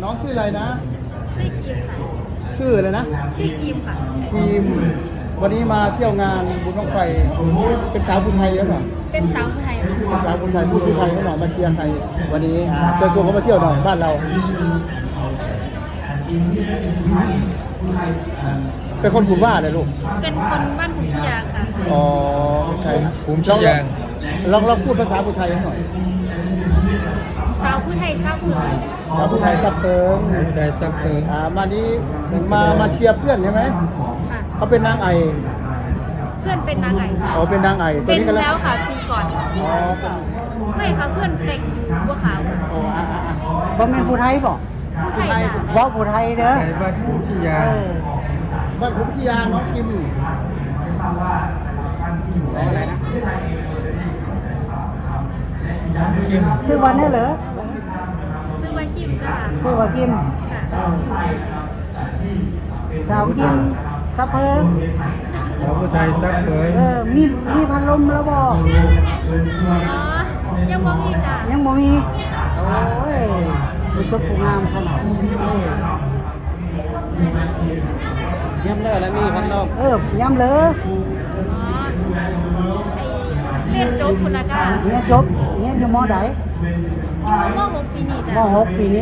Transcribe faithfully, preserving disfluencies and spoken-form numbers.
น้องชื่ออะไรนะ ชื่อครีมค่ะ ชื่ออะไรนะ ชื่อครีมค่ะ ครีม วันนี้มาเที่ยวงานบุญบั้งไฟ เป็นสาวผู้ไทยแล้วเหรอ เป็นสาวผู้ไทยค่ะ เป็นสาวผู้ไทย พูดผู้ไทยให้หน่อย มาเชียร์ใคร วันนี้อ่าเชิญชวนเขามาเที่ยวหน่อยบ้านเรา เป็นคนพูดว่าอะไรลูก เป็นคนบ้านภูขี้ยางค่ะ อ๋อเป็นไทย ภูมิขี้ยาง ลองลองพูดภาษาผู้ไทยให้หน่อย สาวผู้ไทยสาวผู้ไทย สาวผู้ไทยซับเติง ภูมิใจซับเติง อ่ามานี้มามาเชียร์เพื่อนใช่ไหม ค่ะ เขาเป็นนางไอ เพื่อนเป็นนางไอ อ๋อเป็นนางไอตัว เป็น นี้ก็ แล้วค่ะปีก่อน อ๋อ ไม่ค่ะเพื่อนแต่งอยู่บัวขาวค่ะ อ๋ออ่ะอ่ะอ่ะ บ่แม่นผู้ไทยบ่ ผู้ไทยค่ะ เว้าผู้ไทยเด้อ ในบ้านภูมิขี้ยาง เออ บ้านผมพิทยาน้องคิม อะไรนะ ชื่อว่าแน่เหรอ ชื่อว่าคิมจ้ะ ชื่อว่าคิม ค่ะ สาวคิมสะเพิง สาวผู้ไทยซับเติง เออ มีมีพัดลมแล้วบ่ อ๋อยังบ่มีจ้ะ ยังบ่มี โอ้ยผู้ชมผู้งามขนาดนี้ เยี่ยมเลยแล้วนี่พัดลม เออย้ำเลย อ๋อไอเรียนจบคุณละจ้ะ เรียนจบเรียนอยู่ม.ใด อยู่ม .หก ปีนี้จ้ะ ม .6 ปีนี้